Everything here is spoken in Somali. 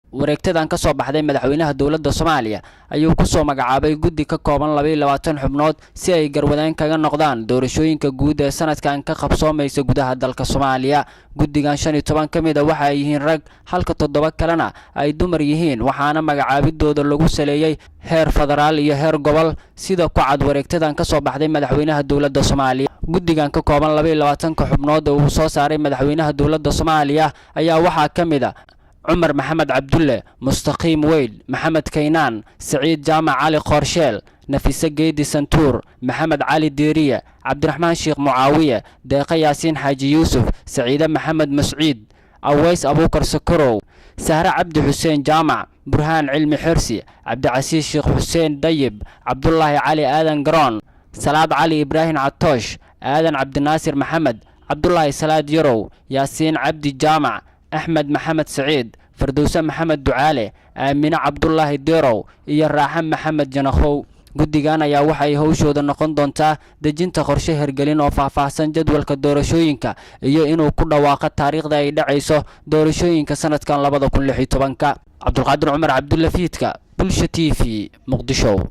Wareegtadan ka soo baxday madaxweynaha dowladda Soomaaliya ayuu kusoo magacaabay guddi ka kooban 22 xubnood si ay garwadeen kaga noqdaan doorashooyinka guud ee sanadkan ka qabsoomaysa gudaha dalka Soomaaliya. Guddigan 15 ka mid a waxa ay yihiin rag, halka toddoba kalena ay dumar yihiin, waxaana magacaabidooda lagu saleeyey heer federaal iyo heer gobol, sida ku cad wareegtadan ka soo baxday madaxweynaha dowladda Soomaaliya. Guddigan ka kooban 22-ka xubnood oo uu soo saaray madaxweynaha dowladda Soomaaliya ayaa waxaa ka mid a Cumar Maxamed Cabdulle, Mustaqiim Weyd, Maxamed Kaynaan, Saciid Jaamac Cali Qoorsheel, Nafise Geedi Santuur, Maxamed Cali Deeriye, Cabdiraxmaan Sheekh Mucaawiye, Deeqa Yaasiin Xaaji Yuusuf, Saciide Maxamed Masciid, Aweys Abuukar Sakorow, Sahre Cabdi Xuseen Jaamac, Burhaan Cilmi Xersi, Cabdicasiis Sheekh Xuseen Dayib, Cabdulaahi Cali Aadan Garoon, Salaad Cali Ibraahim Catoosh, Aadan Cabdinaasir Maxamed, Cabdulaahi Salaad Yarow, Yaasiin Cabdi Jaamac, Axmed Maxamed Saciid, Fardowse Maxamed Ducaale, Aamine Cabdulaahi Derow iyo Raaxe Maxamed Janakhow. Guddigan ayaa waxay howshooda noqon doontaa dejinta qorshe hergelin oo faahfaahsan jadwalka doorashooyinka iyo inuu ku dhawaaqo taariikhda ay dhacayso doorashooyinka sanadkan 2016-ka. Cabdulqaadir Cumar Cabdulla, Fiidka, Bulsha TV, Muqdisho.